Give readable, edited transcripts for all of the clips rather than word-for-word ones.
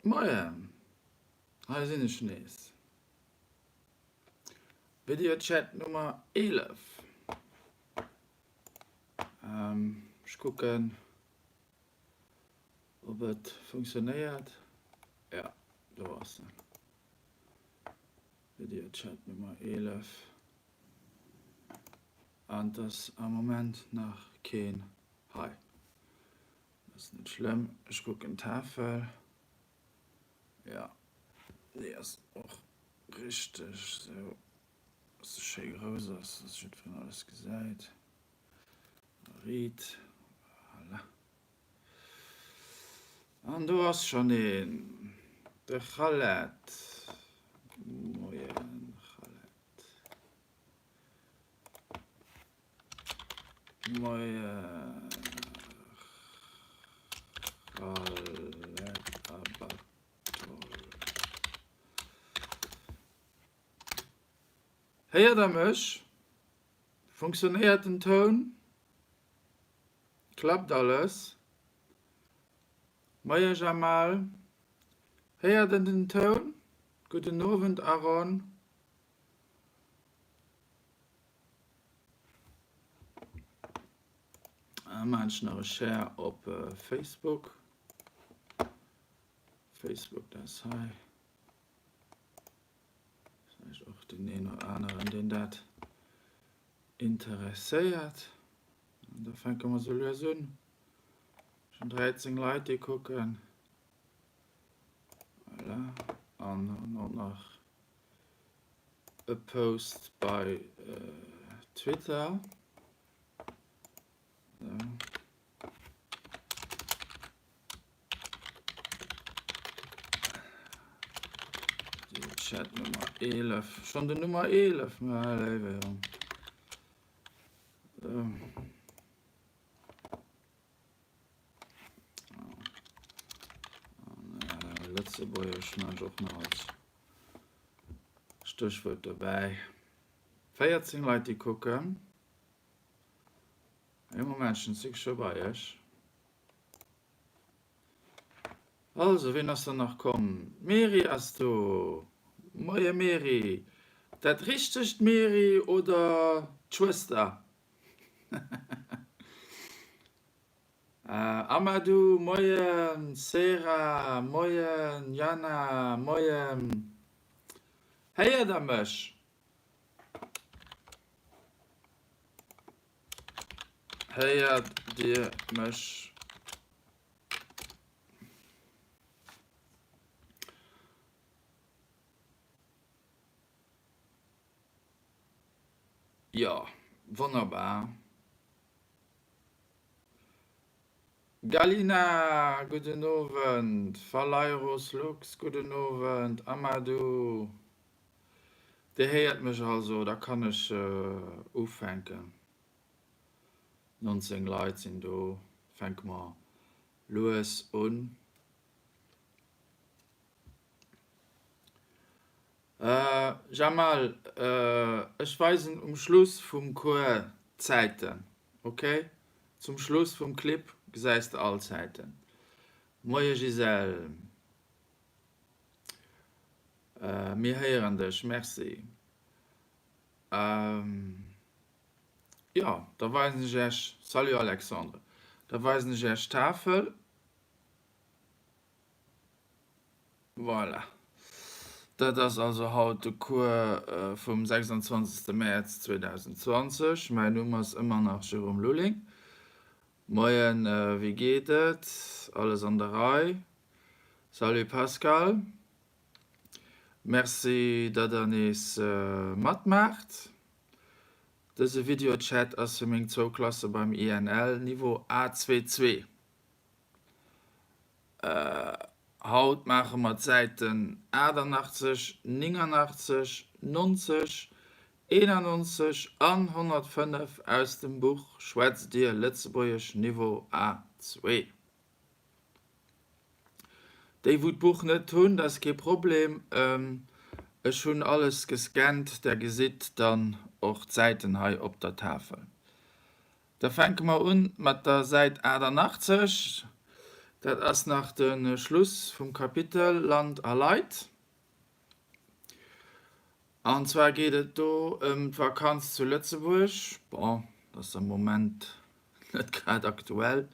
Moien, hei sinn ech nees. Videochat Nummer 11. Ech kucken ob et funktionéiert. Ja, do ass en. Videochat Nummer 11. An et ass am Moment nach keen hei. Ass net schlëmm. Ech kucken d'Tafel. Ja, déi ass och richteg sou, dass se schéi grouss ass, dass jiddwereen alles gesäit. Riit. Voilà. An do ass schonn een, de Khaled. Moien Khaled. Moien Khaled Abatol. Héiert der mech? Funktionéiert den Toun? Klappt alles? Moie Jamal, héiert en den Toun? Gudden Owend Aron. Maan ech nach e Share op Facebook. Facebook, dat ass hei. Vläicht och den een oder aneren, deen dat interesséiert. An da fänke mer sou lues un. Schon 13 Leit, déi kucken. Voilà. An dann och nach e Post bei Twitter. Chat Nummer 11. Schon de Nummer 11, mä léiwe Jong. So. Lëtzebuergesch maan ech och nach als Stéchwuert dobäi. 14 Leit déi kucken. Ee Momentchen, si scho bei iech. Also, wien ass dann nach komm? D'Meri ass do. Moie Meri. Dat richtegt Meri oder d'Schwëster? Amadou, Moien Sera, Moien Jana, Moien. Héiert der mech? Héiert dir mech? Jo, wonnerbar. Galina, gudden Owend. Falairos Lux, gudden Owend. Amadou, Dir héiert mech also, da kann ech ufänken. 19 Leit sinn do, fänke mer lues un. Jamal, ech weisen um Schluss vum Cours d'Zäiten, ok? Zum Schluss vum Clip gesäis de all d'Zäiten. Moie Gisèle, mir héieren dech, merci. Jo, da weisen ech iech, salut Alexandre, da weisen ech iech d'Tafel. Voilà. Dat ass also haut de Cours vum 26. Mäerz 2020. Mäin Numm ass ëmmer nach Jérôme Lulling. Moien, wéi geet et? Alles an der Rei? Salut Pascal. Merci, datt der nees matmaacht. Dëse Videochat ass fir meng zwou Klasse beim INL Niveau A2-2. Haut maache mer d'Säiten 88, 89, 90, 91 an 105 aus dem Buch Schwätzt Dir Lëtzebuergesch Niveau A2. Déi wou d'Buch net hunn, dat ass kee Problem, ech hunn alles gescannt, där gesitt dann och d'Säiten hei op der Tafel. Da fänke mer un mat der Säit 88. Dat ass nach de Schluss vum Kapitel Land a Leit. An zwar geet et do ëm d'Vakanz zu Lëtzebuerg. Bon, dat ass am Moment net grad aktuell,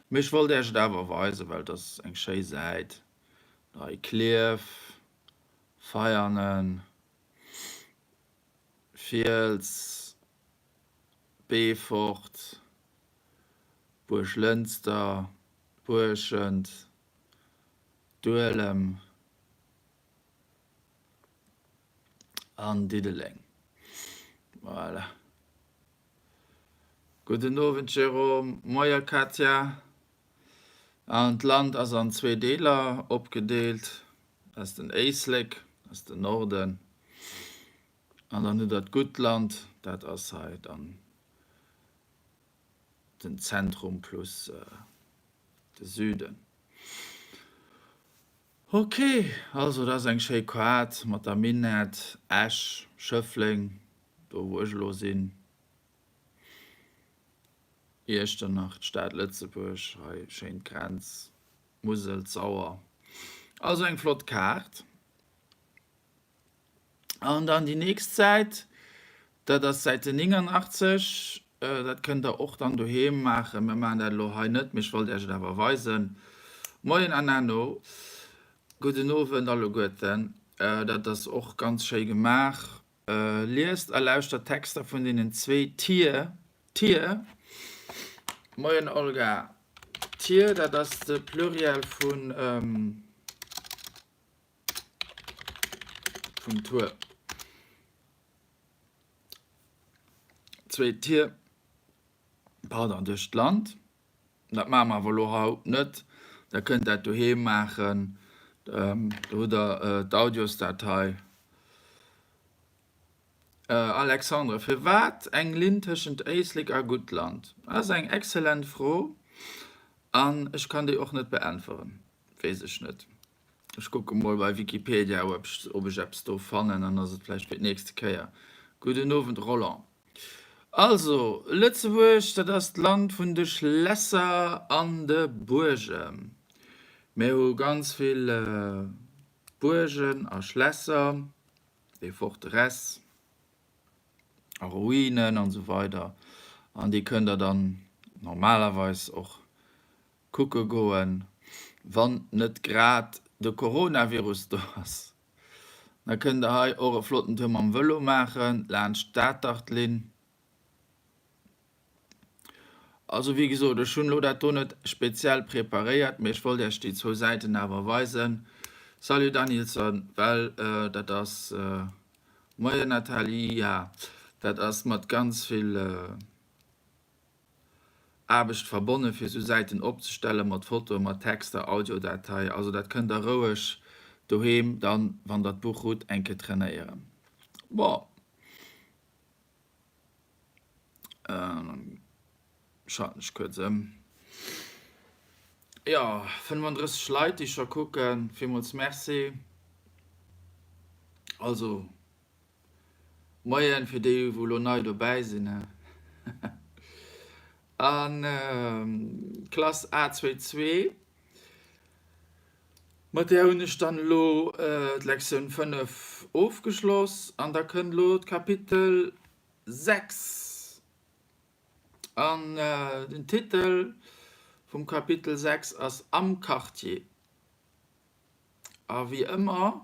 mee ech wollt Iech et awer weisen, well et ass eng schéi Säit. Hei Klierf, Veianen, Fiels, Beefort, Buerglënster, Buerschent, Duelem an Diddeleng. Voilà. Gudden Owend Jérôme, Moie Katja. An d'Land ass an zwee Deeler opgedeelt. Dat ass den Éislek, dat ass den Norden. An dann hutt der d'Guttland, dat ass hei dann den Zentrum plus de Süden. Ok, also dat ass eng schéi Kaart mat der Minett, Esch, Schëffleng, do wou ech elo sinn, Iechternach, d'Stad Lëtzebuerg, hei schéin d'Grenz, d'Musel, d'Sauer. Also eng flott Kaart. An dann déi nächst Säit, dat ass d'Säite 89, dat kënnt der och dann doheem maachen. Mir maachen dat elo hei net, mee ech wollt Iech et awer weisen. Moien Anano, gudden Owend alleguerten. Dat ass och ganz schéi gemaach. Liest a lauschtert d'Texter vun deenen zwee Tier, Tier. Moien Olga, Tier, dat ass de Pluriel vun. Vum Tour. Zweet Tier, pardon, duerch d'Land. Dat maache mer awer elo haut net. Der kënnt dat doheem maachen. Do hutt der d'Audiosdatei. Alexandre, firwat eng Linn tëschent Éislek a Guttland? Dat ass eng excellent Fro an ech kann déi och net beäntweren. Weess ech net. Ech kucke mol bei Wikipedia ob ech eppes do fannen, dann ass et vläicht fir d'nächste Kéier. Gudden Owend Roland. Also, Lëtzebuerg, dat ass d'Land vun de Schlässer an de Buergen. Mir hu ganz vill Buergen a Schlässer, des Forteresses a Ruinen an esou weider an déi kënnt der dann normalerweis och kucke goen, wann net grad de Coronavirus do ass. Da kënnt der hei och e flotten Tour mam Vëlo maachen laanscht d'Atertlinn. Also wéi gesot, ech hunn elo dat do net speziell preparéiert, mee ech wollt Iech déi zwou Säiten awer weisen. Salut Danilson, well dat ass, moie Nathalie, ja dat ass mat ganz vill Aarbecht verbonne fir esou Säiten opzestellen, mat Fotoen, mat Texter, Audiodatei. Also dat kënnt der roueg doheem dann, wann der d'Buch hutt, eng Kéier trainéieren. Bon, schalten ech kuerz ëm. Jo, 35 Leit déi scho kucken, villmools Merci. Also. Moien fir déi wou lo nei dobäi sinn. An Klass A22 mat där hunn ech dann elo d'Lektioun 5 ofgeschloss an da kënnt elo d'Kapitel 6. An den Titel vum Kapitel 6 ass Am Quartier. A wéi ëmmer,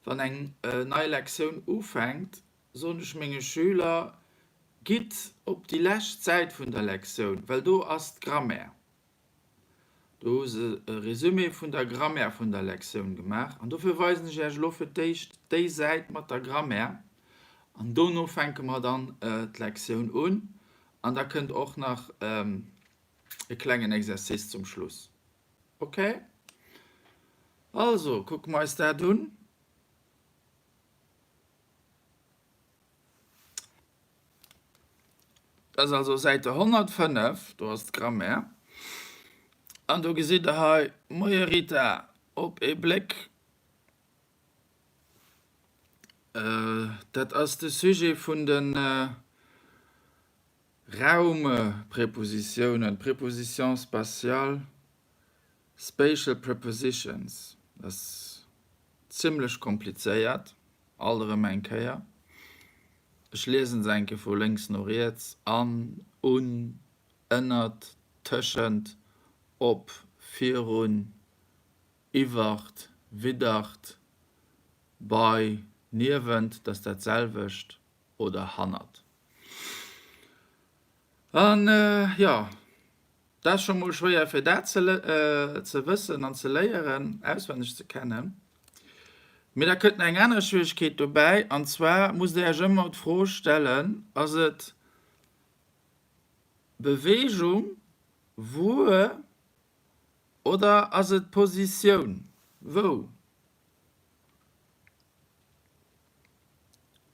wann eng nei Lektioun ufänkt, soen ech menge Schüler, Gitt op déi lescht Säit vun der Lektioun, well do ass d'Grammaire. Do hu se e Résumé vun der Grammaire vun der Lektioun gemaach. An dofir weisen ech Iech elo fir d'éischt déi Säit mat der Grammaire. An dono fänke mer dann d'Lektioun un. An da kënnt och nach e klengen Exercice zum Schluss. Ok, also kucke mer eis dat un. Dat ass also Säite 105, do ass d'Grammaire. An do gesitt der hei, Moie Rita, op ee Bléck, dat ass de Sujet vun de Raumprepositiounen, Prépositions spatiales. Spatial Prepositions, dat ass zimlech komplizéiert, alt erëm eng Kéier. Ech liesen se eng Kéier vu lénks no riets, an, un, ënnert, tëschent, op, virun, iwwert, widdert, bei, niewent, dat ass dat selwecht, oder hannert. An jo, dat ass scho mol schwéier fir dat ze wëssen an ze léieren, auswenneg ze kennen. Mee da kënnt nach eng aner Schwieregkeet dobäi, an zwar musst Dir Iech ëmmer d'Fro stellen, Ass et Beweegung, Wuer, oder ass et Positioun, wou?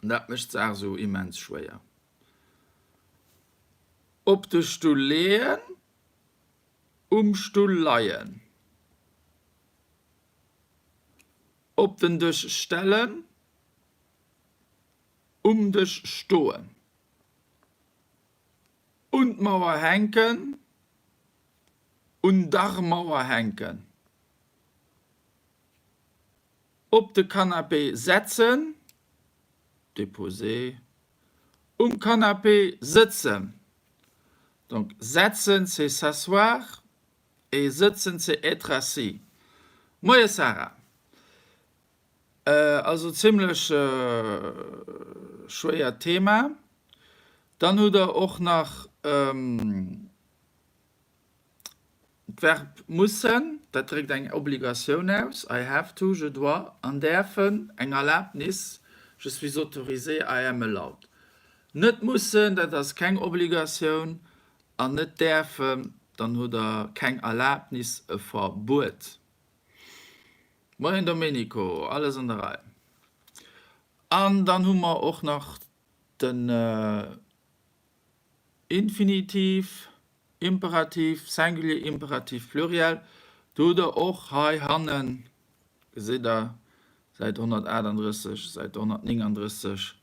An dat mécht d'Saach esou immens schwéier. Op de Stull leeën, um Stull leien. Op den Dësch stellen, um Dësch stoen. Un d'Mauer hänken, un der Mauer hänken. Op de Canapé setzen, déposer, um Canapé sëtzen. Donc setzen c'est s'asseoir et sëtzen c'est être assis. Moie Sarah. Also zimlech schwéiert Thema. Dann hutt der och nach D'Verb mussen, dat dréckt eng Obligatioun aus, I have to, je dois, an däerfen, eng Erlabnis, je suis autorisé, I am allowed. Net mussen, dat ass keng Obligatioun, an net däerfen, dann hutt Der keng Erlabnis, e Verbuet. Moien Domenico, alles an der Rei. An dann hu mer och nach den Infinitiv, Imperativ, Singulier, Imperativ, Pluriel, do hutt Der och hei hannen, gesitt Der, Säit 138, Säit 139,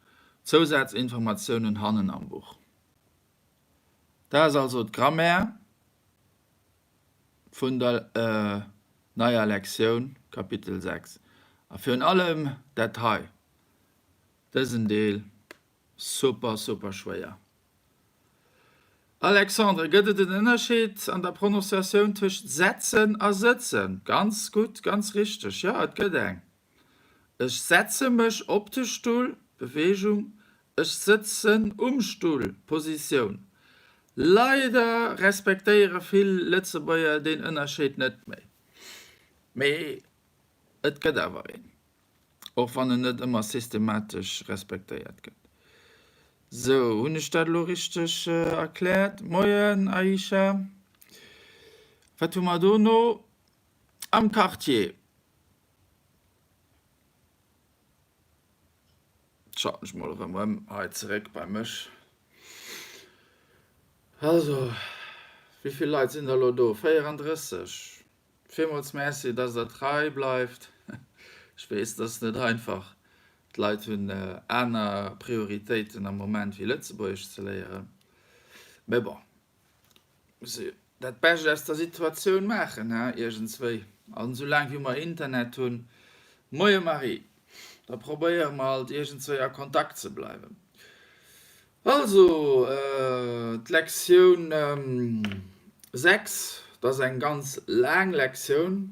Zousazinformatiounen hannen am Buch. Dat ass also d'Grammaire vun der neier Lektioun, Kapitel 6. A virun allem dat hei, dësen Deel. Super super schwéier. Alexandre, gëtt et en Ënnerscheed an der Prononciatioun tëscht setzen a sëtzen? Ganz gutt, ganz richteg, jo et gëtt eng. Ech setze mech op de Stull, Beweegung, ech sëtzen um Stull, Positioun. Leider respektéiere vill Lëtzebuerger deen Ënnerscheed net méi. Mee et gëtt awer een. Och wann en net ëmmer systematesch respektéiert gëtt. Sou, hunn ech dat elo richteg erkläert? Moien Aisha. Wat hu mer do no? Am Quartier. Schalten ech mol erëm ëm hei zeréck bei mech. Also, wéi vill Leit sinn der elo do? 34. Villmools Merci, dass der trei bleift. Ech weess, et ass net einfach. D'Leit hunn aner Prioritéiten am Moment wéi Lëtzebuergesch ze léieren. Mee bon, muss ee dat Bescht aus der Situatioun maachen, he, iergendswéi. An esou laang wéi mer Internet hunn, Moie Marie, da probéiere mer halt iergendswéi a Kontakt ze bleiwen. Also, d'Lektioun 6, dat ass eng ganz laang Lektioun,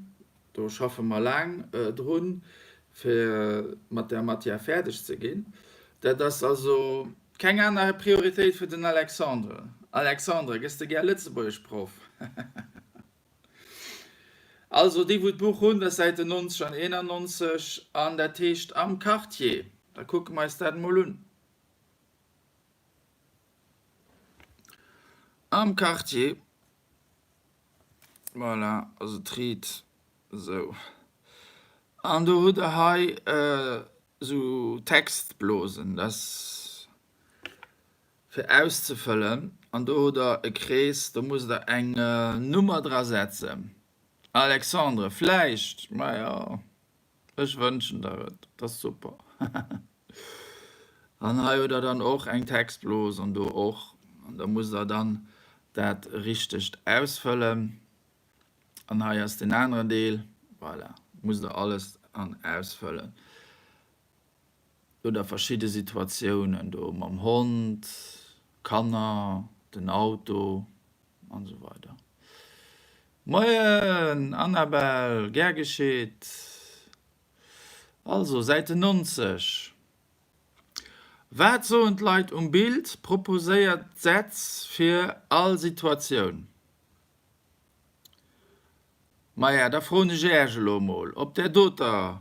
do schaffe mer laang drun, fir mat där Matière fäerdeg ze ginn. Dat ass also keng aner Prioritéit fir den Alexandre. Alexandre, gëss de gär Lëtzebuergeschproff? Also, déi wou d'Buch hunn, dat ass Säite 90 an 91, an dat heescht Am Quartier. Da kucke mer eis dat emol un. Am Quartier, voilà, ass et riit esou. An do hutt der hei esou Textblosen, dat ass fir auszefëllen. An do hutt der e Krees, do musst der eng Nummer dra setzen. Alexandre, vläicht, majo. Ech wënschen der et, et ass super. An hei hutt der dann och eng Textblos an do och. An da musst der dann dat Richtegt ausfëllen. An hei ass den aneren Deel. Voilà, musst der alles an ausfëllen. Oder verschidde Situatiounen do mam Hond, Kanner, den Auto an esou weider. Moien Annabelle, gär geschitt. Also, Säite 90. Wat soen d'Leit um Bild? Proposéiert Sätz fir all Situatioun. Maja, da froen ech Äech elo emol, op där doter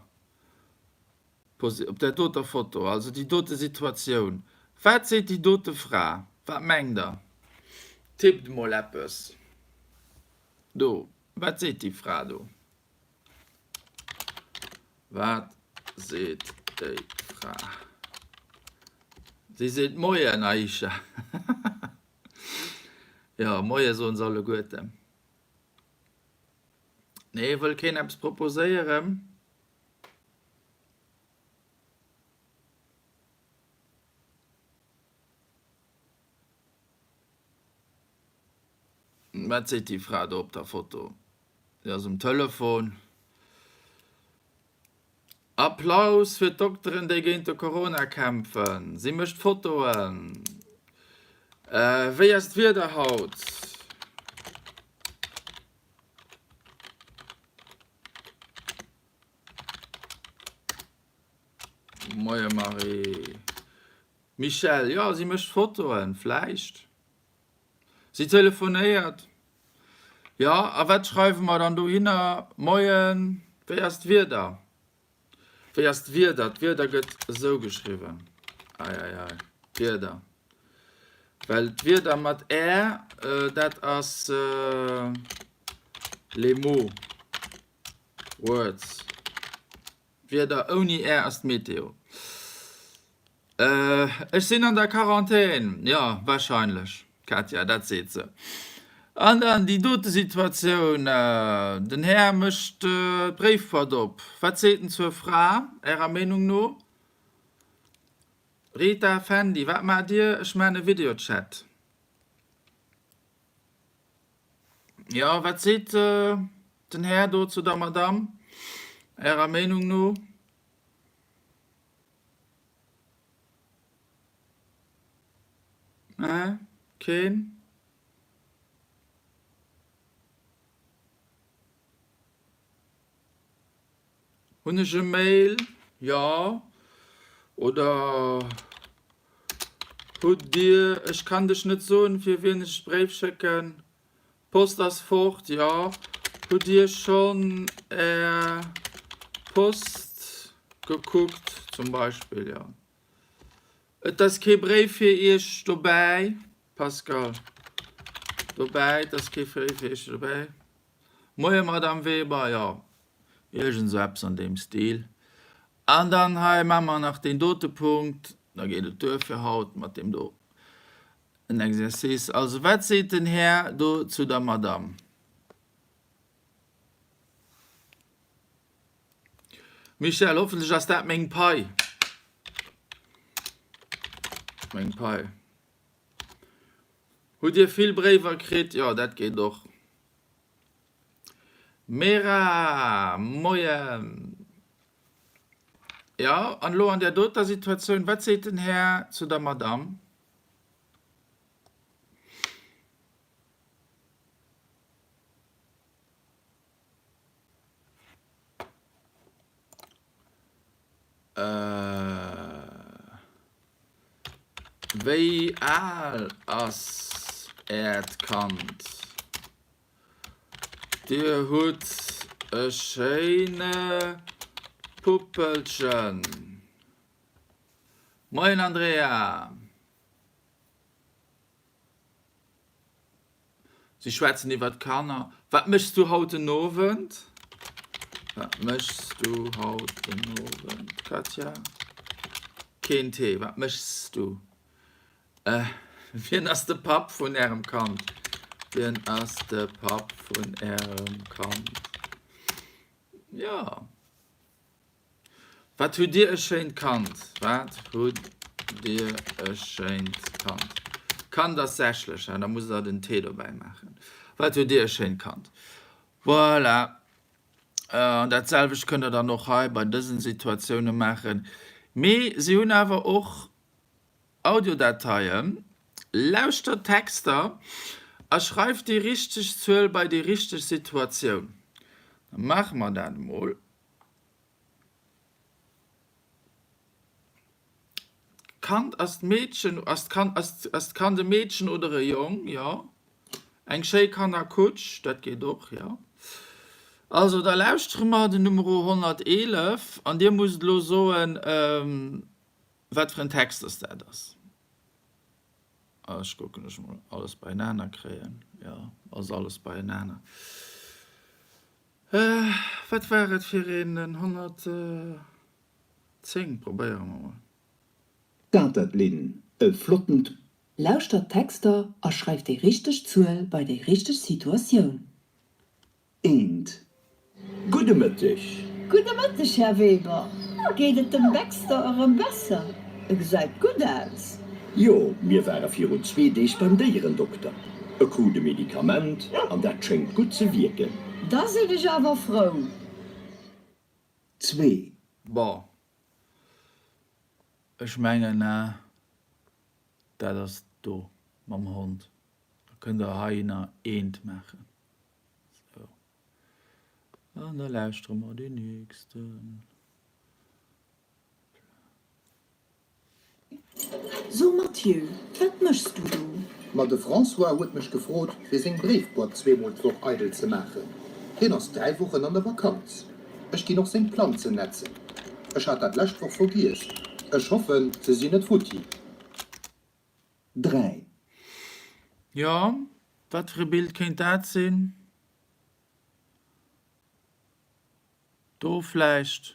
op där doter Foto, also déi dote Situatioun, wat seet déi dote Fra? Wat mengt Der? Tippt emol eppes do. Wat seet déi Fra do? Wat seet déi Fra? Si seet Moien, Aisha. Jo, Moie soen se alleguerten. Nee, wëll keen eppes proposéieren? Wat seet déi Fra do op der Foto? Si ass um Telefon. Applaus fir d'Dokteren, déi géint de Corona kämpfen. Si mécht Fotoen. Wéi ass d'Wieder haut? Moie Marie. Michèle, Jo, si mécht Fotoen, vläicht. Si telefonéiert. Jo, a wat schreiwe mer dann dohinner? Moien, wéi ass d'Wieder? Wéi ass d'Wieder? D'Wieder gëtt esou geschriwwen. Ei, ei, ei, d'Wieder. Well d'Wieder mat ä, dat ass les mots, words. D'Wieder ouni ä ass d'Meteo. Ech sinn an der Quarantän. Jo, warscheinlech, Katja, dat seet se. An dann déi dote Situatioun, Den Här mécht d'Bréifboîte op. Wat seet en zur Fra, Ärer Meenung no? Rita, Fendi, wat maacht Dir? Ech maachen e Videochat. Jo, wat seet den Här do zu der Madame, Ärer Meenung no? Äh, keen? Hunn ech e Mail? Jo. Oder hutt Dir, ech kann dech net soen, fir wien ech Bréif schécken. D'Post ass fort, jo. Hutt Dir schonn Är Post gekuckt zum Beispill, jo. Et ass kee Bréif fir Iech dobäi, Pascal. Dobäi, et ass kee Bréif fir Iech dobäi. Moie Madame Weber, jo, iergend esou eppes an deem Stil. An dann hei maache mer nach deen dote Punkt, da geet et duer fir haut mat deem do. En Exercice. Also, wat seet den Här do zu der Madame? Michèle, Hoffentlech ass dat meng Pai. Meng Pai. Hutt Dir vill Bréiwer kritt? Jo, dat geet och. Mera, Moien. Jo, an elo an där doter Situatioun, wat seet den Här zu der Madame? Wéi al ass Äert Kand? Dir hutt e schéine Puppelchen. Moien Andrea! Si schwätzen iwwer d'Kanner. Wat méchs du haut den Owend? Wat méchs du haut den Owend, Katja? Keen Tee. Wat méchs du? Wien ass de Papp vun ärem Kand? Wien ass de Papp vun ärem Kand? Jo. Wat hutt Dir e schéint Kand! Wat hutt Dir e schéint Kand! Kand ass sächlech, da musst Der den T dobäi maachen. Wat hutt Dir e schéint Kand! Voilà. An dat selwecht kënnt der dann och hei bei dësen Situatioune maachen. Mee si hunn awer och Audiodateien. Lauschtert d'Texter a schreift déi richteg Zuel bei déi richteg Situatioun. Da maache mer dat emol. D'Kand ass d'Meedchen, ass d'Kand, ass ass d'Kand e Meedchen oder e Jong? Jo. Eng schéi Kannerkutsch, dat geet och, jo. Also, da lauschtere mer den Numero 111 an Dir musst elo soen, wat fir en Text dass dat ass. Ech kucken, ech mol alles beienaner kréien. Jo, ass alles beienaner. Wat war et fir een, den 110? Probéiere mer mol. D'Atert Linn, e flotten. Lauschtert d'Texter a schreift déi richteg Zuel bei déi richteg Situatioun. Eent. Gudde Mëtteg. Gudde Mëtteg, Här Weber. Geet et dem Baxter erëm besser? E gesäit gutt aus. Jo, mir ware virun zwee Deeg beim Déierendokter. E krut e Medikament an dat schéngt gutt ze wierken. Da sinn ech awer frou. Zwee. Bon, ech mengen, dat ass do mam Hond. Da kënnt Der heihinner eent maachen. Sou. An da lauschtere mer deen nächsten. So Mathieu, wat méchs du do? Ma de François huet mech gefrot, fir seng Bréifboîte zweemol d'Woch eidel ze maachen. Hien ass 3 Wochen an der Vakanz. Ech ginn och seng Planzen netzen. Ech hat dat lescht Woch vergiess. Ech hoffen, se sinn net futti. 3. Jo, wat fir e Bild kéint dat sinn? Do vläicht?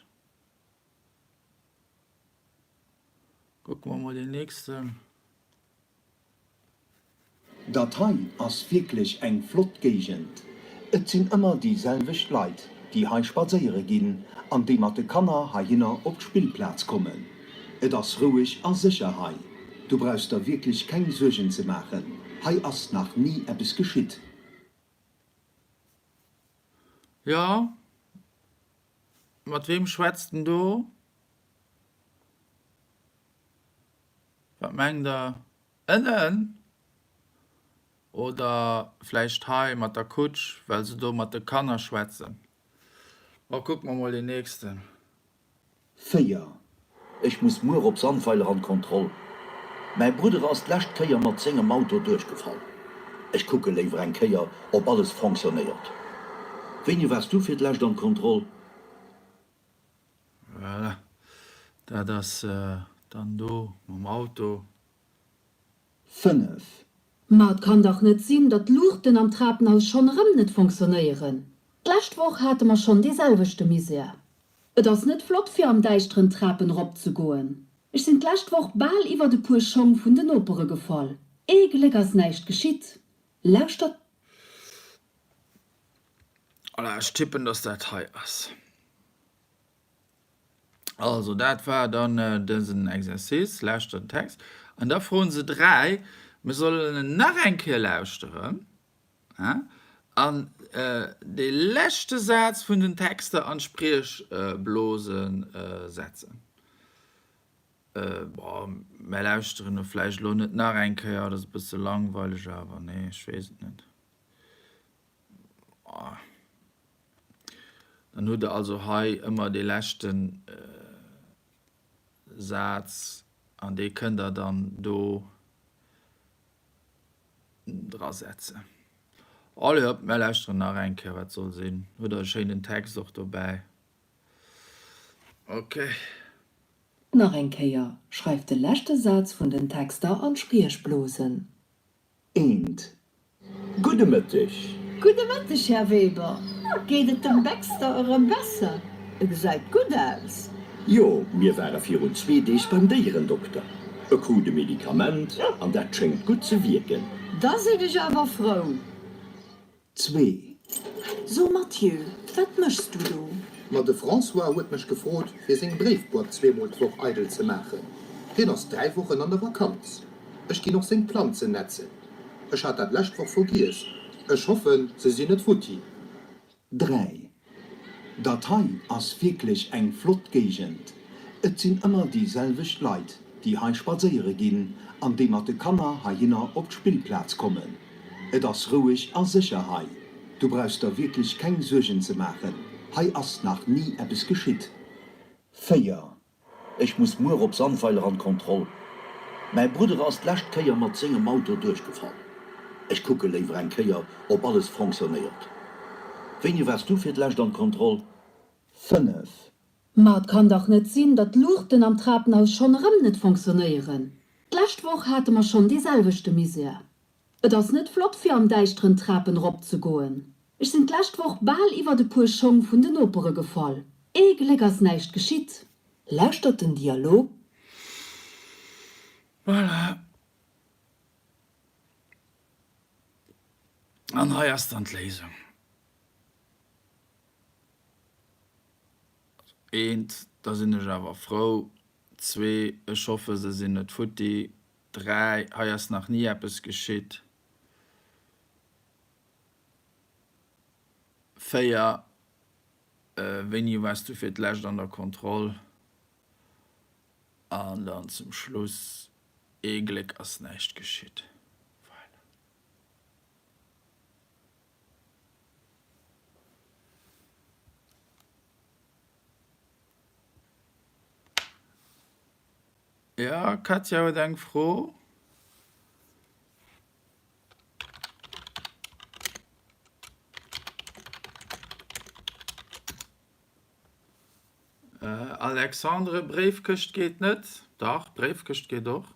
Kucke mer mol deen nächsten. Dat hei ass wierklech eng flott Géigend. Et sinn ëmmer déi selwecht Leit, déi hei spadséiere ginn an déi mat de Kanner heihinner op d'Spillplaz kommen. Et ass roueg a sécher hei. Du brauchs der wierklech keng Suergen ze maachen, hei ass nach ni eppes geschitt. Jo, mat weem schwätzt en do? Wat mengt der? Ënnen? Oder vläicht hei mat der Kutsch, well se do mat de Kanner schwätzen? Bon, kucke mer mol deen nächsten. 4. Ech muss muer op Sandweiler an d'Kontroll. Mäi Brudder ass d'lescht Kéier mat sengem Auto duerchgefall. Ech kucke léiwer eng Kéier, ob alles fonctionnéiert. Wéini waars du fir d'lescht an d'Kontroll? Voilà, dat ass dann do mam Auto. 5. Ma et kann dach net sinn, datt d'Luuchten am Trapenhaus schonn erëm net fonctionnéieren. D'lescht Woch hate mer schonn dee selwechte Misär. Et ass net flott fir am Däischteren d'Trapen erop ze goen. Ech sinn d'lescht Woch bal iwwert e puer Schong vun den Nopere gefall. Ee Gléck ass näischt geschitt. Lauschtert. Voilà, ech tippen, dass dat hei ass. Also dat war dann dësen Exercice, lauschtert den Text. An da froen se 3, mir sollen en nach eng Kéier lauschteren an dee leschte Saz vun den Texter an d'Spriechblose setzen. Bon, mär lauschteren e vläicht elo net nach eng Kéier, dat ass e bësse langweileg awer, nee, ech weess et net. Dann hutt der also hei ëmmer dee leschte Saz an dee kënnt der dann do drasetzen. Allez hop, mär lauschteren nach eng Kéier, wat soll sinn. Hutt der e schéinen Text och dobäi. Ok. Nach eng Kéier, schreift de leschte Saz vun den Texter an d'Spriechblosen. Eent. Gudde Mëtteg. Gudde Mëtteg, Här Weber. Geet et dem Baxter erëm besser? E gesäit gutt aus. Jo, mir ware virun zwee Deeg beim Déierendokter. E krut e Medikament an dat schéngt gutt ze wierken. Da sinn ech awer frou. Zwee. So Mathieu, wat méchs du do? Ma de François huet mech gefrot, fir seng Bréifboîte zweemol d'Woch eidel ze maachen. Hien ass 3 Wochen an der Vakanz. Ech ginn och seng Planzen netzen. Ech hat dat lescht Woch vergiess. Ech hoffen, se sinn net futti. 3, Dat hei ass wierklech eng flott Géigend. Et sinn ëmmer déi selwecht Leit, déi hei spadséiere ginn an déi mat de Kanner heihinner op d'Spillplaz kommen. Et ass roueg a sécher hei. Du brauchs der wierklech keng Suergen ze maachen, hei ass nach ni eppes geschitt. 4, Ech muss muer op Sandweiler an d'Kontroll. Mäi Brudder ass d'lescht Kéier mat sengem Auto duerchgefall. Ech kucke léiwer eng Kéier, ob alles fonctionnéiert. Wéini waars du fir d'lescht an d'Kontroll? 5. Ma et kann dach net sinn, datt d'Luuchten am Trapenhaus schonn erëm net fonctionnéieren. D'lescht Woch hate mer schonn dee selwechte Misär. Et ass net flott fir am Däischteren d'Trapen erop ze goen. Ech sinn d'lescht Woch bal iwwert e puer Schong vun den Nopere gefall. Ee Gléck ass näischt geschitt. Lauschtert den Dialog. Voilà. An hei ass dann d'Léisung. Eent, da sinn ech awer frou. Zwee, ech hoffe se sinn net futti. 3, Hei ass nach ni eppes geschitt. 4, Wéini waars du fir d'lescht an der Kontroll? An dann zum Schluss, Ee Gléck ass näischt geschitt. Voilà. Ja, Katja huet eng Fro. Alexandre, Bréifkëscht geet net. Dach, Bréifkëscht geet och.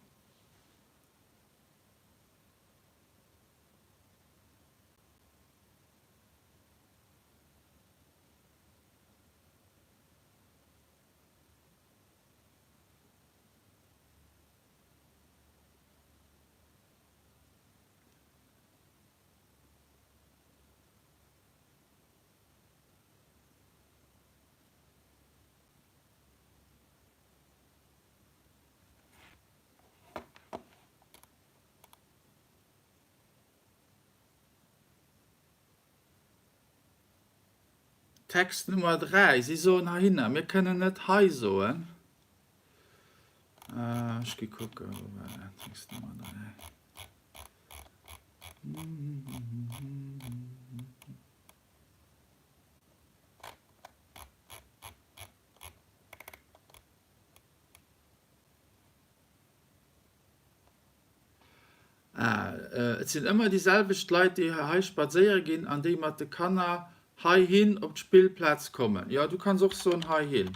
Text Nummer 3, Si soen heihinner. Mir kënnen net hei soen. Ech gi kucken, wou war dat? Text Nummer 3. Ah, et sinn ëmmer déi selwecht Leit, déi hei spadséiere ginn an déi mat de Kanner heihin op d'Spillplaz kommen. Jo, du kanns och soen heihin.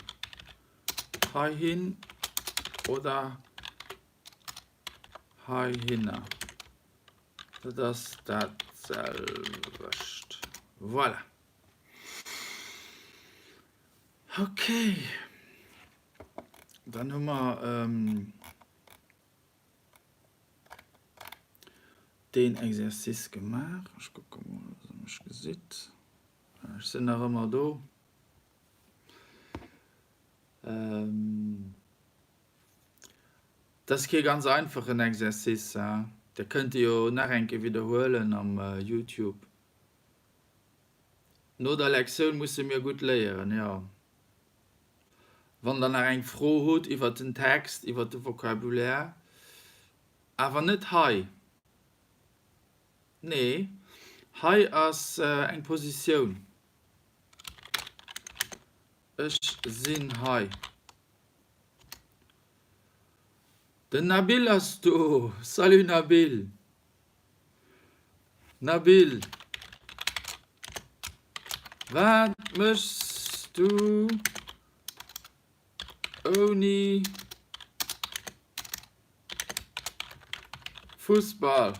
Heihin oder heihinner. Dat ass dat selwecht. Voilà. Okay. Dann hu mer. Deen Exercice gemaach. Ech kucke mol, ob der mech gesitt. Ech sinn nach ëmmer do. Dat ass kee ganz einfachen Exercice, hein. Der kënnt e jo nach eng Kéier widderhuelen am Youtube. No der Lektioun musse mir gutt léieren, jo. Wann der nach eng Fro hutt iwwert den Text, iwwert de Vocabulaire, awer net hei, nee, hei ass eng Positioun, ech sinn hei. Den Nabil ass do, salut Nabil! Nabil, wat méchs du ouni Fussball?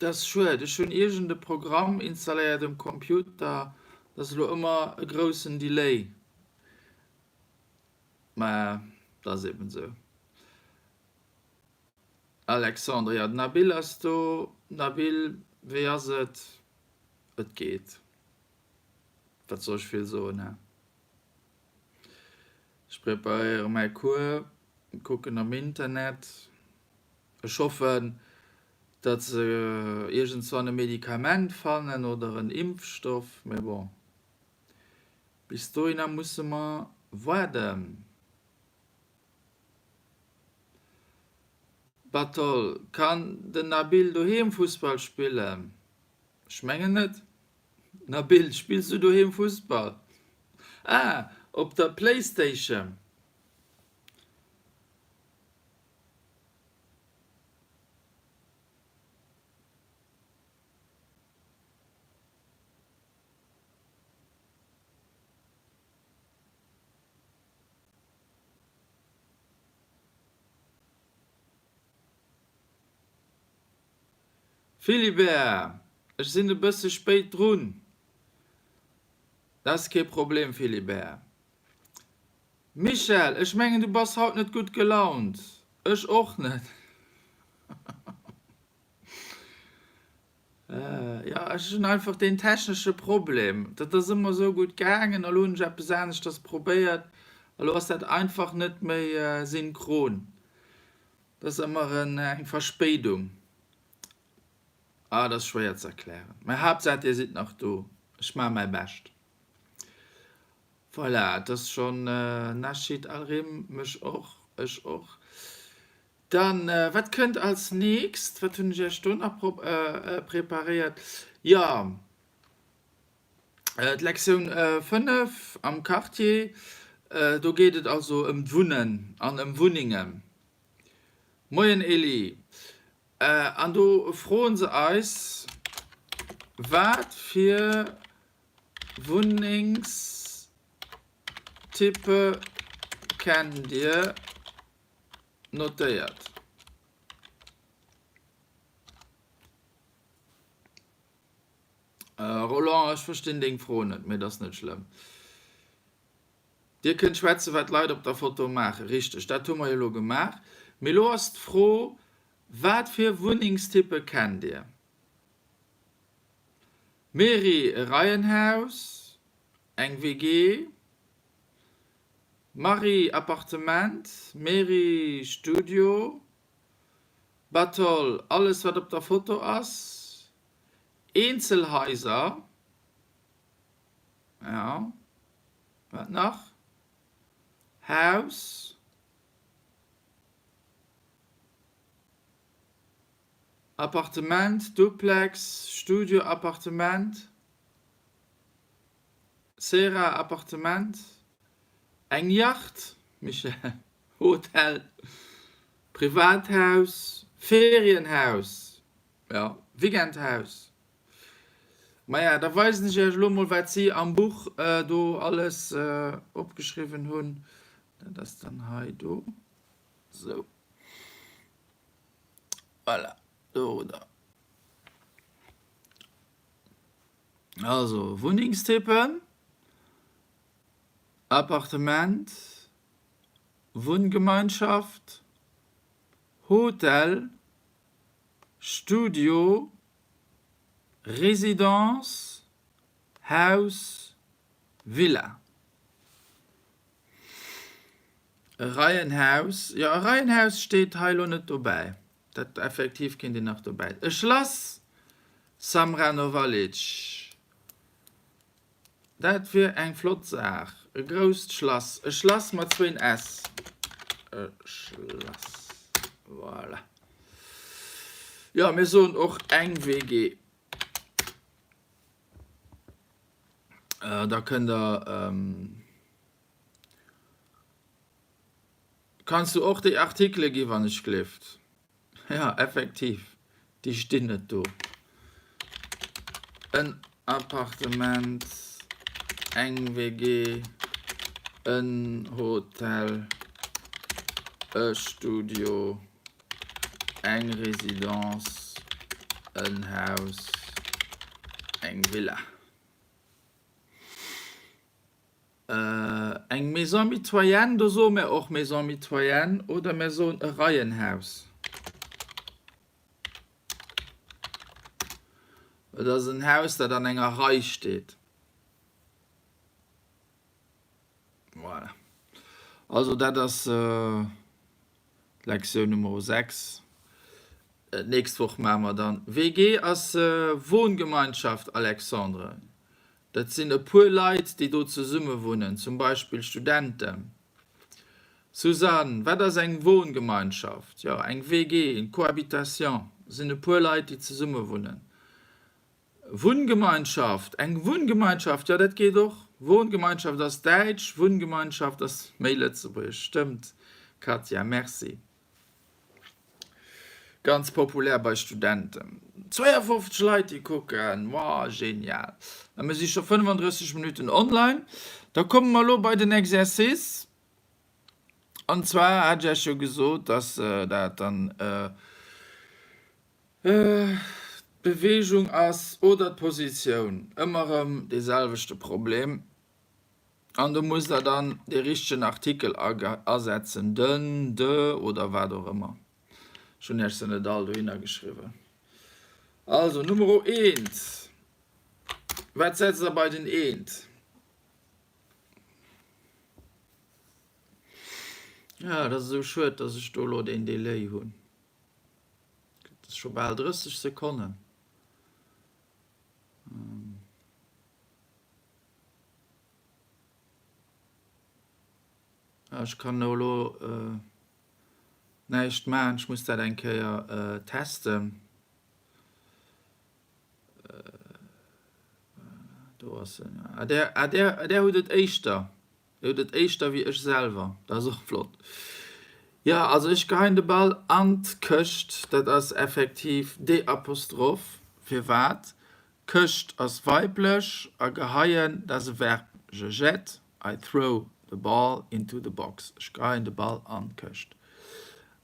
Dat ass schued, ech hunn iergend e Programm installéiert um Computer, dat ass elo ëmmer e groussen Delay, mä dat ass eben esou. Alexandre, jo den Nabil ass do. Nabil, wéi ass et? Et geet, wat soll ech vill soen, he? Ech preparéiere mäi Cours, kucken am Internet. Ech hoffen, datt se iergendswann e Medikament fannen oder en Impfstoff, mä bon, bis dohinner musse mer waarden. Batol, Kann den Nabil doheem Fussball spillen? Ech mengen net. Nabil, spills du doheem Fussball? Ah, op der Playstation. Philibert, Ech sinn e bësse spéit drun. Dat ass kee Problem, Philibert. Michèle, Ech mengen, du bass haut net gutt gelaunt. Ech och net. Jo, ech hunn einfach deen technesche Problem. Dat ass ëmmer esou gutt gaangen a lo hunn ech eppes aneschters probéiert a lo ass dat einfach net méi synchron. Dat ass ëmmer eng Verspéidung. Ah, dat ass schwéier ze erklären. Mä Haaptsaach dir sidd nach do. Ech maache mäi Bescht. Voilà, et ass schonn Nasheed Alrim, mech och, ech och. Dann, wat kënnt als nächst? Wat hunn ech Iech do nach preparéiert? Jo, d'Lektioun 5 am Quartier, do geet et also ëm d'Wunnen an ëm Wunnengen. Moien Elie, an do froen se eis, wat fir Wunnengstyppe kennt Dir? Notéiert. Roland, ech verstinn deng Fro net, mee et ass net schlëmm. Dir kënnt schwätzen, wat d'Leit op der Foto maachen. Richteg, dat hu mer jo elo gemaach. Mee elo ass d'Fro, Wat fir Wunnengstyppe kennt Dir? Mary, E Reihenhaus, eng WG, Marie, Appartement, Mary, Studio, Batol, alles wat op der Foto ass, Eenzelhaiser, jo, wat nach, Haus, Appartement, Duplex, Studio, Appartement. Sera, Appartement, eng Yacht, Michèle, Hotel, Privathaus, Ferienhaus, jo, Weekendhaus. Maja, da weisen ech Iech elo mol, wat si am Buch do alles opgeschriwwen hunn. Dat ass dann hei do, sou, voilà, do hutt Der. Also Wunnengstypen, Appartement, Wunngemeinschaft, Hotel, Studio, Résidence, Haus, Villa. E Reihenhaus, jo e Reihenhaus steet hei elo net dobäi. Dat effektiv kéint een nach dobäi. E Schlass, Samra Novalic, dat wier eng flott Saach. E grousst Schlass, e Schlass mat zwéin s. E Schlass, voilà. Jo, mir soen och eng WG. Da kënnt Der. Kanns du och déi Artikele gi wann ech gleeft? Ja, effektiv, déi stinn net do. En Appartement, eng WG, en Hotel, e Studio, eng Residence, en Haus, eng Villa. Eng Maison mitoyenne, do soe mir och Maison mitoyenne oder mir soen e Reihenhaus. Et ass en Haus, dat an enger Rei steet. Voilà. Also dat ass d'Lektioun Nummer 6. D'nächst Woch maache mer dann WG ass Wohngemeinschaft, Alexandre. Dat sinn e puer Leit, déi do zesumme wunnen, zum Beispill Studenten. Suzanne, Wat ass eng Wohngemeinschaft? Jo, eng WG, une cohabitation, sinn e puer Leit, déi zesumme wunnen. Wunngemeinschaft, eng Wunngemeinschaft, jo dat geet och. Wohngemeinschaft ass däitsch, Wunngemeinschaft ass méi lëtzebuergesch. Stëmmt Katja, merci. Ganz populär bei Studenten. 52 Leit déi kucken, wow genial. A mir si scho 35 Minutten online. Da komme mer elo bei den Exercice. An zwar hat ech Iech jo gesot, dass dat dann d'Beweegung ass oder d'Positioun. Ëmmer erëm dee selwechte Problem. An do musst der dann dee richtegen Artikel asetzen, den, de oder wat och ëmmer. Ech hunn Iech se net all dohinner geschriwwen. Also, Numero eent. Wat setzt der bei den eent? Ja, dat ass esou schued, dass ech do elo deen Delai hunn. Dat ass scho bal 30 Sekonnen. Ech kann do elo näischt maachen, ech muss dat eng Kéier testen. Do ass en. Ah, där, ah, där, där hutt et éischter. Där hutt et éischter wéi ech selwer. Dat ass och flott. Jo, also ech geheien de Ball an d'Këscht. Dat ass effektiv D-Apostroph. Firwat? Këscht ass weiblech a geheien, dat ass e Verb, je jette, I throw the ball into the box, ech geheien de Ball an d'Këscht.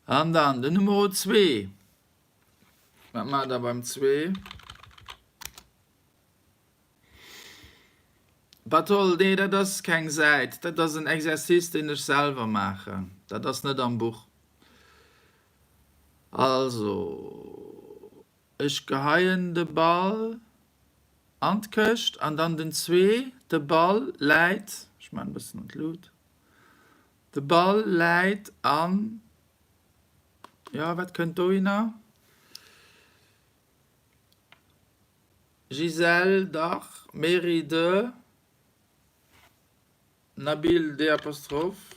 An dann den Numero zwee, wat maacht der beim zwee? Batol, nee dat ass keng Säit, dat ass en Exercice deen ech selwer maachen, dat ass net am Buch. Also. Ech geheien de Ball an d'Këscht an dann den zwee, de Ball läit, ech maan e bëssen an d'Lut, de Ball läit an, jo wat kënnt dohinner? Gisèle, dach, Mary, de, Nabil, d Apostroph,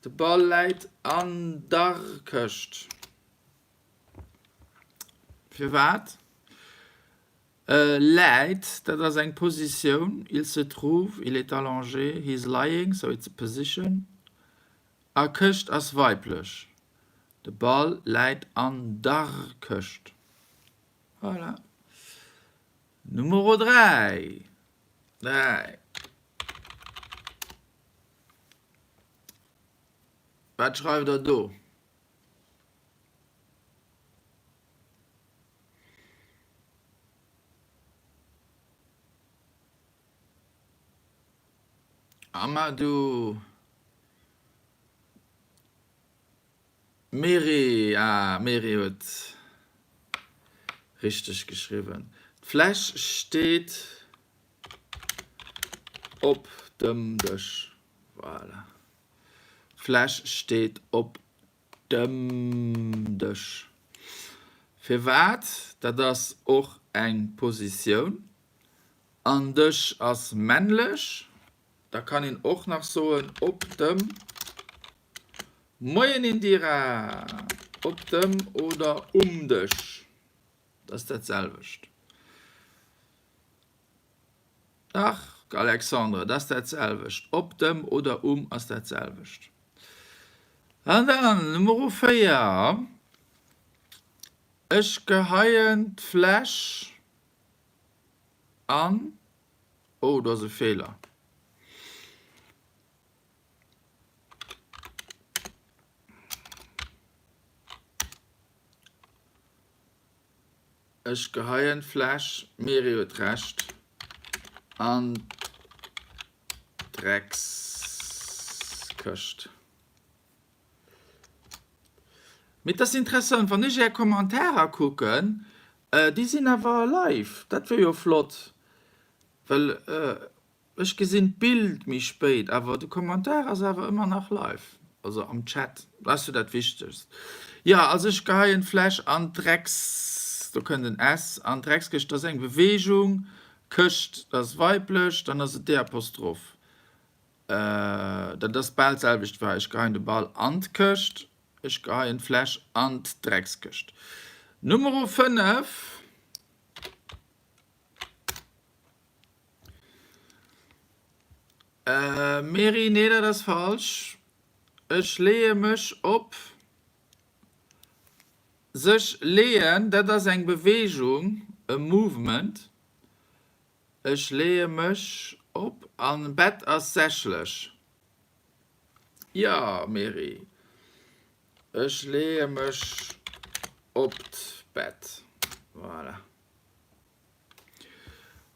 de Ball läit an der Këscht. Firwat? Läit, dat ass eng Positioun, il se trouve, il est allongé, he is lying, so it's a position. A Këscht ass weiblech. De Ball läit an der Këscht. Voilà. Numero 3. 3. Wat schreift der do? Amadou Mary, ah Mary huet richteg geschriwwen. D'Fläsch steet op dem Dësch. Voilà. D'Fläsch steet op dem Dësch. Firwat? Dat ass och eng Positioun. An Dësch ass männlech. Da kann een och nach soen op dem. Moien Indira! Op dem oder um Dësch. Dat ass dat selwecht. Dach, Alexandre, dat ass dat selwecht. Op dem oder um ass dat selwecht. An dann Numero 4, Ech geheien d'Fläsch an. Oh, do ass e Feeler. Ech geheien d'Fläsch, d'Meri huet Recht, an d'Dreckskëscht. Mee et ass interessant, wann ech är Kommentarer kucken, déi sinn awer live, dat wier jo flott, well Ech gesinn d'Bild méi spéit, awer de Kommentar ass awer ëmmer nach live, also am Chat, dat ass jo dat Wichtegst. Jo, also ech geheien d'Fläsch an d'Drecks, do kënnt en s, an d'Dreckskëscht, dat ass eng Beweegung, Këscht, dat ass weiblech, dann ass et d Apostroph. Dat ass bal d'selwecht wei ech geheien de Ball an d'Këscht, ech geheien d'Fläsch an d'Dreckskëscht. Numero 5. Mary, Nee, dat ass falsch. Ech leeë mech op. Sech leeën, dat ass eng Beweegung, e Movement. Ech leeë mech op an Bett ass sächlech. Jo, Mary, ech leeë mech op d'Bett. Voilà.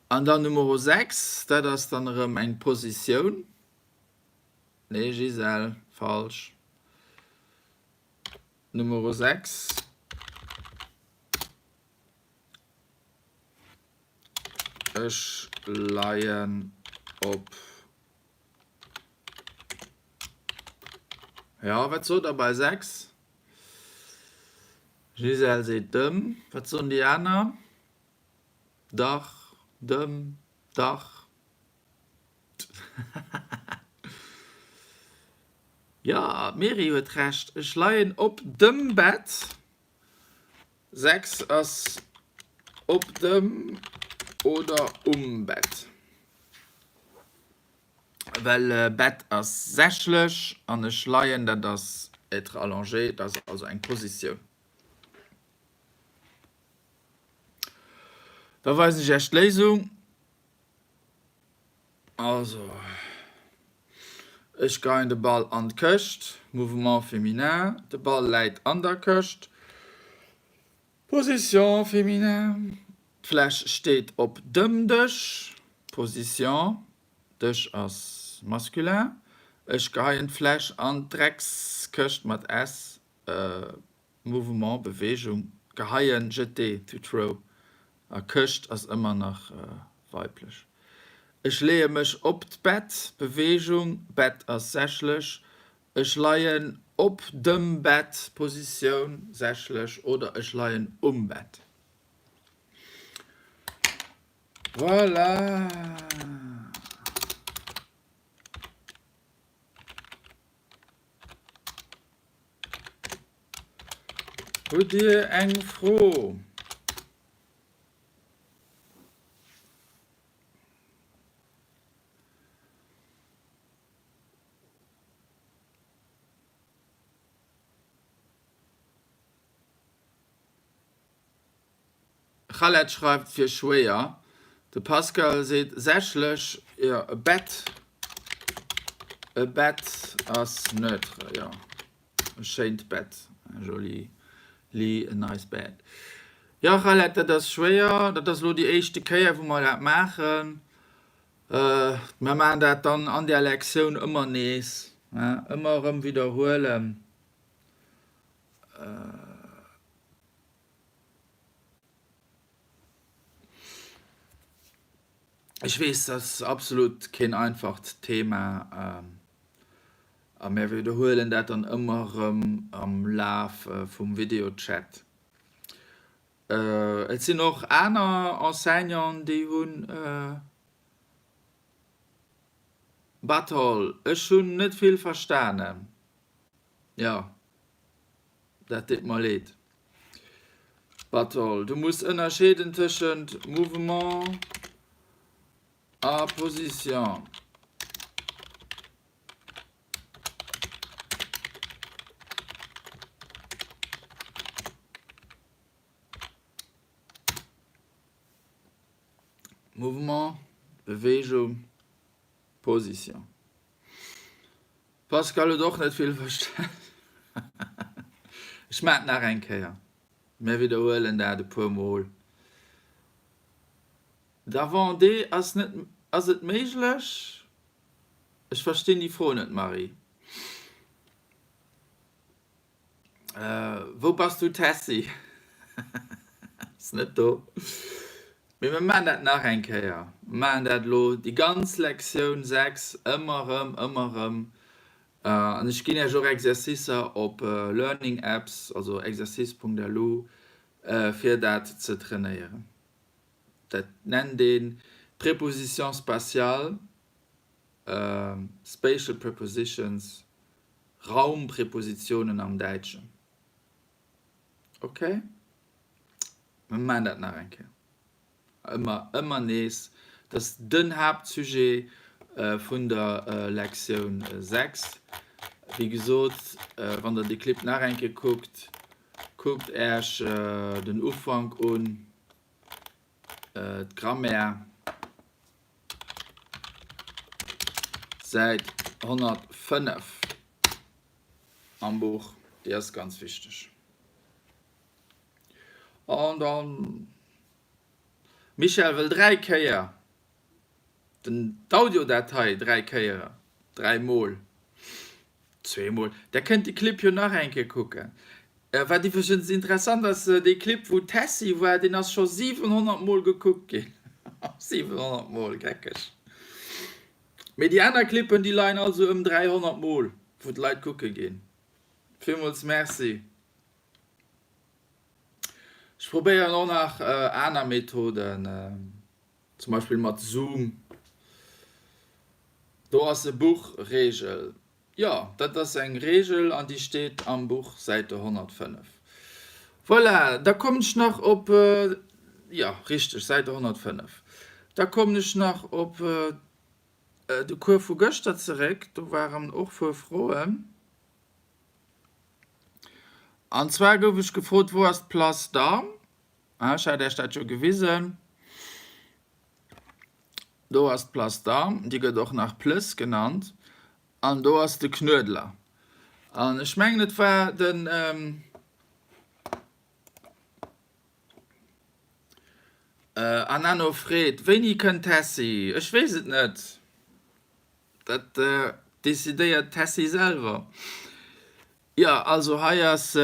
An dann Numero 6, dat ass dann erëm eng Positioun. Nee Gisèle, falsch. Numero 6. Ech leien op. Jo, wat sot der bei 6? Gisèle seet dem. Wat soen déi aner? Dach, dem, dach. Jo, d'Mary huet Recht. Ech leien op dem Bett. 6 ass op dem oder um Bett. Well Bett ass sächlech an ech leien, dat ass être allongé, dat ass also eng Positioun. Da weisen ech Iech d'Léisung. Also, ech geien de Ball an d'Këscht, Mouvement féminin, de Ball läit an der Këscht, Position féminin, d'Fläsch steet op dem Dësch, Position, Dësch ass masculin, ech geheien d'Fläsch an d'Dreckskëscht mat s, Mouvement, Beweegung, geheien, jeter, to throw, a Këscht ass ëmmer nach weiblech. Ech leeë mech op d'Bett, Beweegung, Bett ass sächlech, ech leien op dem Bett, Positioun, sächlech, oder ech leien um Bett. Voilà! Hutt Dir eng Fro? Khaled schreift fir schwéier. De Pascal seet sächlech, jo e Bett, e Bett ass neutre, jo e schéint Bett, un joli lit, a nice bed. Jo Khaled, dat ass schwéier, dat ass elo déi éischte Kéier wou mer dat maachen. Mer maachen dat dann an där Lektioun ëmmer nees, ëmmer erëm widderhuelen. Ech weess, dat ass absolut keen einfacht Thema a mir widderhuelen dat dann ëmmer erëm am Laf vum Videochat. Et sinn och aner Enseignanten, déi hunn. Barthol, Ech hunn net vill verstanen. Jo. Dat deet mer leed. Batol, du muss ënnerscheeden tëschent Mouvement a Position. Mouvement, Beweegung, Position. Pascal huet och net vill verstan. Ech maan et nach eng Kéier. Mir widderhuelen dat e puer mol. Da Vendée ass net, ass et méiglech? Ech verstinn déi Fro net Marie. Wou bass du Tessy? Ass net do. Mee mir maachen dat nach eng Kéier. Mir maachen dat elo déi ganz Lektioun 6 ëmmer erëm, ëmmer erëm. An ech ginn Iech och Exercicer op Learning Apps, also exercice.lu, fir dat ze trainéieren. Dat nennt ee Préposition spatiale, spatial prepositions, Raumprepositionen am Däitschen. Ok? Mir maachen dat nach eng Kéier. Ëmmer, ëmmer nees. Dat ass den Haaptsujet vun der Lektioun 6. Wéi gesot, wann der de Clip nach eng Kéier kuckt, kuckt Äech den Ufank un, d'Grammaire, Säit 105 am Buch, déi ass ganz wichteg. An dann, Michèle wëll 3 Kéier den d'Audiodatei 3 Kéiere, 3 mol, zweemol. Der kënnt de Clip jo nach eng Kéier kucken. Wat iwwregens interessant ass, dee Clip wou d'Tessy war, deen ass scho 700 mol gekuckt ginn. 700 mol, geckeg. Mee déi aner Clippen, déi leien all sou ëm 300 mol, wou d'Leit kucke ginn. Villmools Merci. Ech probéieren och nach aner Methoden, zum Beispill mat Zoom. Do ass e Buch Regel. Jo, dat ass eng Regel an déi steet am Buch, Säite 105. Voilà, da kommen ech nach op, jo, richteg, Säite 105. Da kommen ech nach op de Cours vu gëschter zeréck. Do waren och puer Froen. An zwar gouf ech gefrot, Wou ass d'Place d'Armes? Ech hat Iech dat jo gewisen. Do ass d'Place d'Armes, déi gëtt och nach Plëss genannt. An do ass de Knuedler. An ech mengen, et war den Anano Fred. Wéini kënnt d'Tessy? Ech weess et net. Dat decidéiert d'Tessy selwer. Jo, also hei ass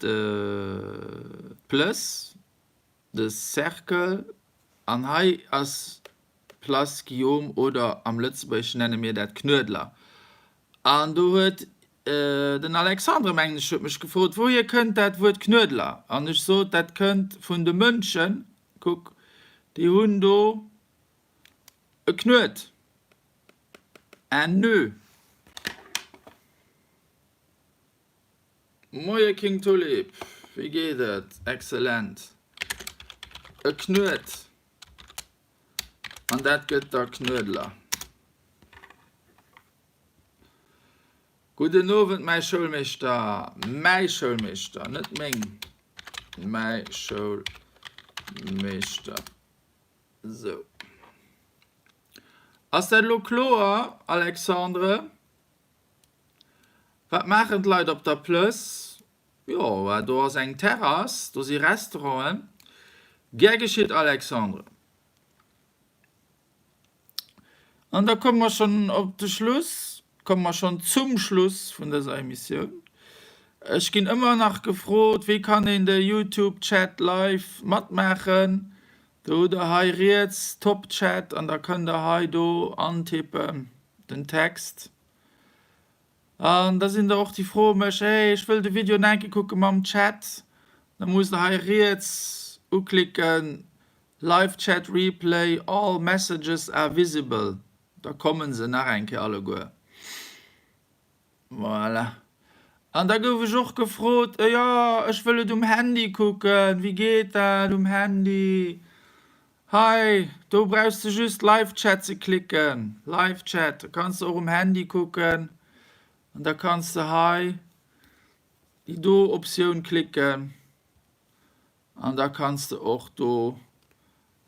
d'Plëss, de Cercle, an hei ass d'Place Guillaume oder am Lëtzebuergeschen nenne mir dat Knuedler. An do huet den Alexandre, mengen ech, huet mech gefrot, wouhier kënnt dat Wuert Knuedler? An ech sot, dat kënnt vun de Mënschen, kuck, déi hunn do E Knuet, un nœud. Moie King Tulip, wéi geet et? Excellent. E Knuet, an dat gëtt da Knuedler. Gudden Owend mäi Schoulmeeschter, mäi Schoulmeeschter, net meng, mäi Schoulmeeschter. Sou. Ass dat elo kloer, Alexandre? Wat maachen d'Leit op der Plëss? Jo, do ass eng Terrass, do si Restauranten. Gär geschitt, Alexandre. An da komme mer schonn op de Schluss, komme mer schonn zum Schluss vun dëser Emissioun. Ech ginn ëmmer nach gefrot, wéi kann een de YouTube Chat live matmaachen. Do hutt der hei riets Top Chat an da kënnt der hei do antippen den Text. An da sinn der och déi froe mech, hey ech wëll de Video nach eng Kéier kucke mam Chat. Da musst der hei riets uklicken Live Chat Replay, all messages are visible. Da kommen se nach eng Kéier alleguer. Voilà. An da gouf ech och gefrot, jo ech wëll et um Handy kucken, wéi geet dat um Handy? Hei, do brauchs de just Live Chat ze klicken, Live Chat, da kanns de och um Handy kucken an da kanns de hei déi do Optioun klicken an da kanns de och do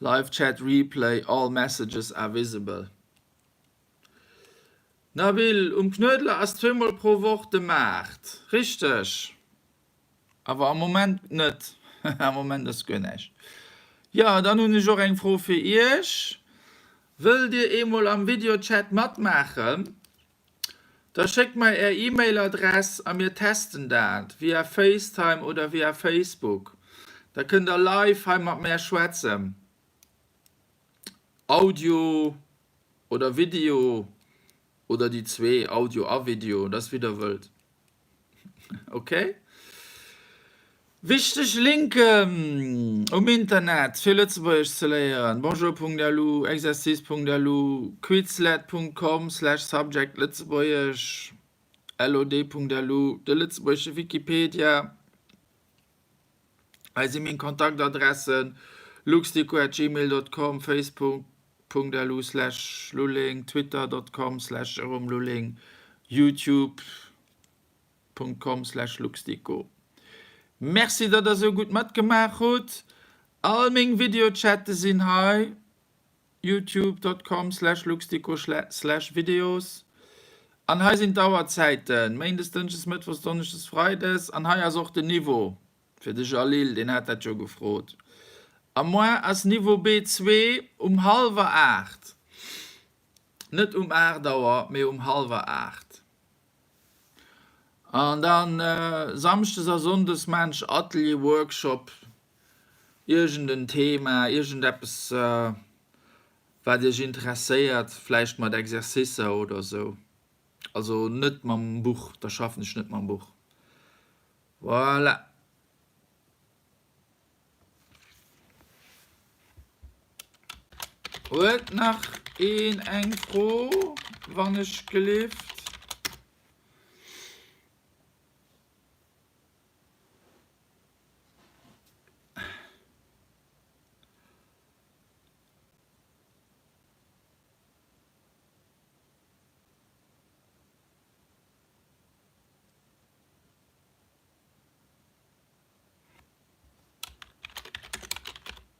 Live Chat Replay, all messages are visible. Nabil, um Knuedler ass zweemol pro Woch de Maart, richteg? Awer am Moment net, am Moment ass guer näischt. Jo, dann hunn ech och eng Fro fir iech, Wëllt dir eemol am Videochat matmaachen? Da schéckt mer är E-Mail-Adress a mir testen dat via FaceTime oder via Facebook. Da kënnt der live hei mat mär schwätzen. Audio oder Video. Oder déi zwee, Audio a Video, dat ass wéi der wëllt. Ok. Wichteg Linken um Internet fir Lëtzebuergesch ze léieren, bonjour.lu, exercice.lu, quizlet.com slash subject Lëtzebuergesch, lod.lu, de lëtzebuergesche Wikipedia. Hei si meng Kontaktadressen, luxdico@gmail.com, facebook.lu slash lulling, twitter.com slash jeromelulling, youtube.com slash luxdico. Merci datt der sou gutt matgemaach hutt. All meng Videochatte sinn hei. youtube.com slash luxdico slash videos An hei sinn d'Auerzäiten, Méindes, Dënschdes, Mëttwochs, Donneschdes, Freides. An hei ass och den Niveau fir de Jalil, deen hat dat jo gefrot. A moar ass Niveau B2 um hallwer 8. Net um 8 Auer, mee um hallwer 8. An dann Samschdes a Sonndes maan ech Atelier, Workshop, iergend en Thema, iergend eppes wat iech interesséiert, vläicht mat Exercicer oder sou. Also net mam Buch, da schaffen ech net mam Buch. Voilà. Huet nach een eng Fro, wann ech gelift?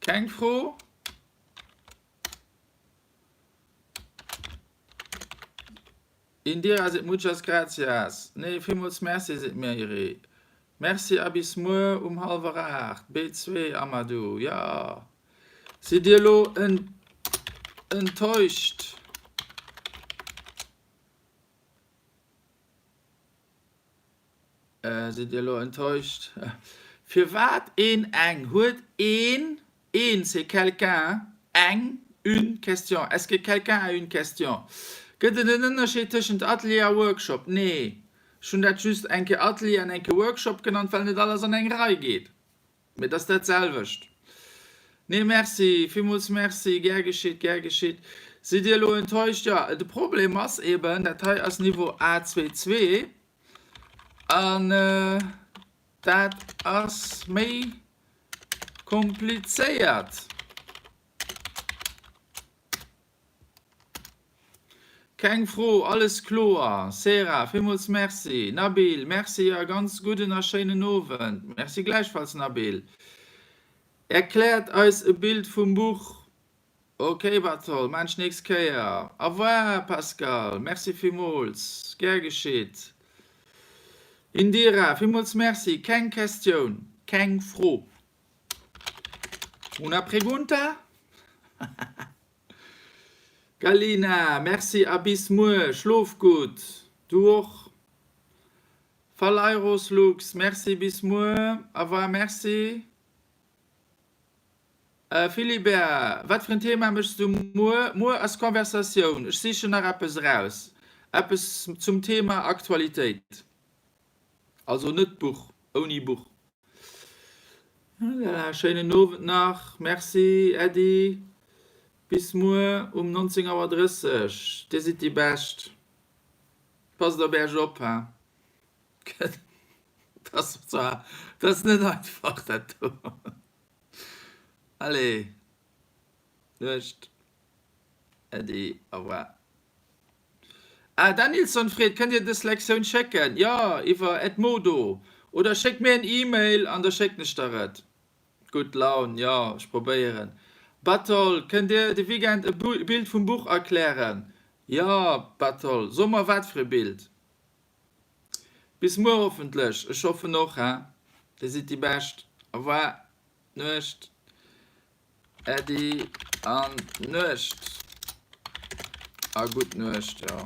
Keng Fro? Indira seet muchas gracias. Nee, villmools Merci, seet d'Meiri. Merci a bis muer um hallwer 8. B2, Amadou, jo. Sidd Dir elo enttäuscht? Sidd Dir elo enttäuscht? Firwat een eng? Huet een, een c'est quelqu'un, eng, une question? Est-ce que quelqu'un a une question? Gëtt et en Ënnerscheed tëschent Atelier a Workshop? Nee, ech hunn dat just eng Kéier Atelier an eng Kéier Workshop genannt, well net alles an eng Rei geet. Mee et ass dat selwecht. Nee, merci, villmools merci, gär geschitt, gär geschitt. Sidd Dir elo enttäuscht? Jo, de Problem ass eben, dat hei ass Niveau A22 an dat ass méi komplizéiert. Keng Fro, alles kloer. Sarah, villmools Merci. Nabil, Merci a ganz gudden a schéinen Owend. Merci gläichfalls, Nabil. Erkläert eis e Bild vum Buch. Ok Bartol, maan ech nächst Kéier. Au revoir Pascal, Merci villmools. Gär geschitt. Indira, villmools Merci. Keng Questioun, keng Fro. Una pregunta? Galina, Merci a bis muer. Schlof gutt. Du och. Faleiros Lux, Merci, bis muer. Au revoir, merci. Philibert, Wat fir en Thema méchs du muer? Muer ass Conversatioun. Ech sichen nach eppes eraus. Eppes zum Thema Aktualitéit. Also net Buch, ouni Buch. Schéinen Owend nach. Merci Äddi. Bis muer um 19 Auer 30. Dir sidd déi Bescht. Passt op Äech op, he. Dat ass net einfach dat do. Allez, Nuecht Äddi, au revoir. Ah, Danilson freet, Kënnt Dir dës Lektioun schécken? Jo, iwwer Edmodo. Oder schéck mir en E-Mail an da schécken ech der et. Gutt Laun, Jo, ech probéieren. Batol, Kënnt Dir de Weekend e Bild vum Buch erklären? Jo, Batol, so mer wat fir e Bild. Bis muer hoffentlech. Ech hoffen och, he. Dir sidd déi Bescht. Au revoir. Nuecht. Äddi an Nuecht. A gutt Nuecht, jo.